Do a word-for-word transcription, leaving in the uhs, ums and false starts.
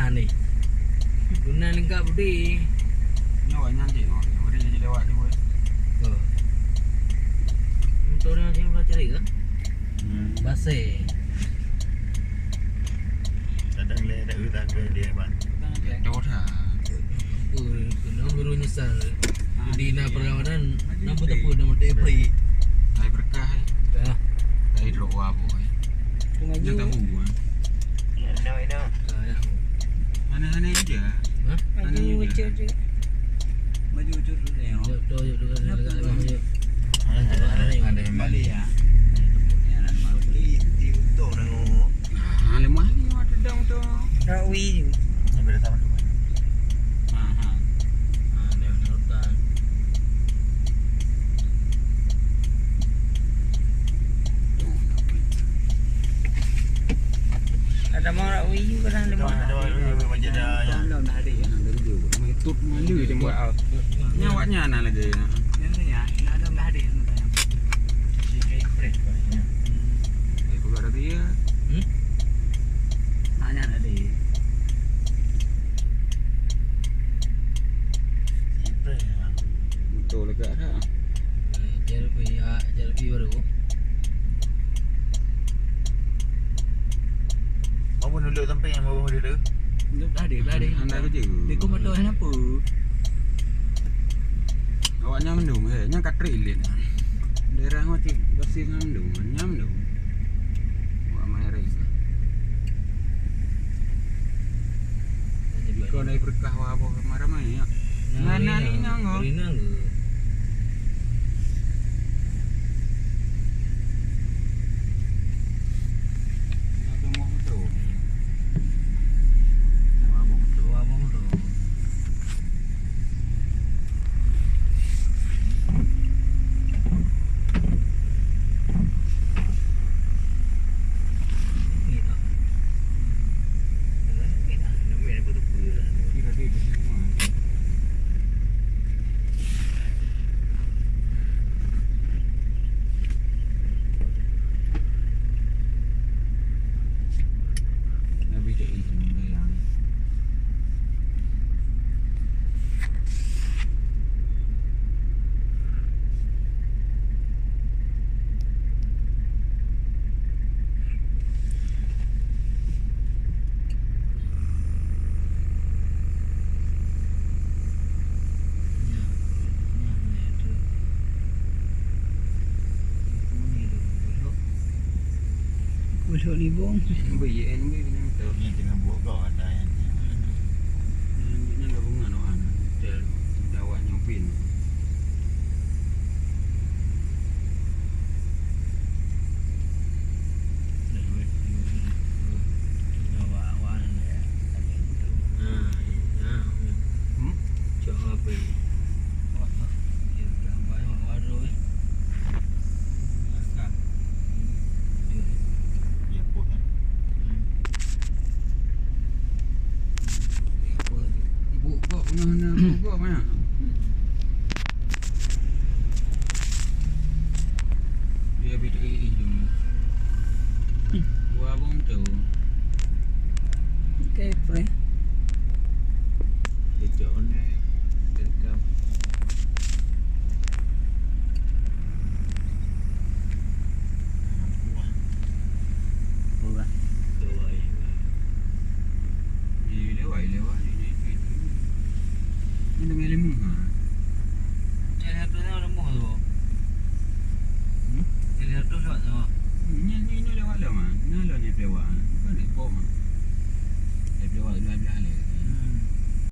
Ni. Guna lengkap budi. Nyoe nyan cik, oh, budi jadi lewat dia, boy. Oh. Motor ni macam mana cari ke? Hmm. Basi. Kadang le tak udah ke dia, Pak. Jatuh dah. Apa, kena baru nyesal. Jadi nak perlawanan, nampak tak apa, nama tak free. Hai berkah, hai. Dah. Hai drop apa, hai. Tengah Yang je. Tahu, hai. Dah, dah. Aneh-aneh je. Hah? Aneh je. Maju ucut je. Maju ucut dulu ya. Yuk, tu, yuk, tu, yuk, tu, yuk. Ada, ada, ada. Balik ya. Beli di untung nengok. Ah, lemah ni, ada dong tu. Rawi je. Ni beda sama tu. Ha, ha. Ha, dia nak letak. Ada mau rak uyu kadang ada mau rak uyu. Belum dah hari ya. Itu malu je buat. Nyawa nyan lagi. Yang tu ya, nak ada dah hari. Si kain press. Aku kat dia. Hmm? Hanya ada. Si press. Betul lega dah. Eh, J L P, ah, J L P baru. Apa nunduk sampai yang bawah dia tu? Nunduk dah ada, dah ada. Anda kerja. Dia kau patut kenapa? Awak nyam mendung, eh. Nyam katrik lin. Daerah macam bersih nyam mendung, nyam mendung. Awak mai ring. Iko dari berkah wa boh ramai-ramai ya. Nah, nah, ni nang, oh. Rinang ke? Puluh ribu. Beri, eh, beri dengan tu. Ni tengah buat kau ada yang ni. Yang ni gabungan orang hotel. Awak nyopin. Ibu kok pernah na ibu kok mana? Dia bit eh, eh, jom. Dua bom tu. Okey, pre. Dia cok ni. Dia cok. Wah. Wah. Ini lewat, lewat. Ini dengan ilmu ha. Jadi satu tahun lembong tu. Hmm? Jadi satu lewat tu. Ini, ini, ini lewat dah mah. Ini lah ni lewat. Bukan ni kok mah. Dia lewat belah-belah ni.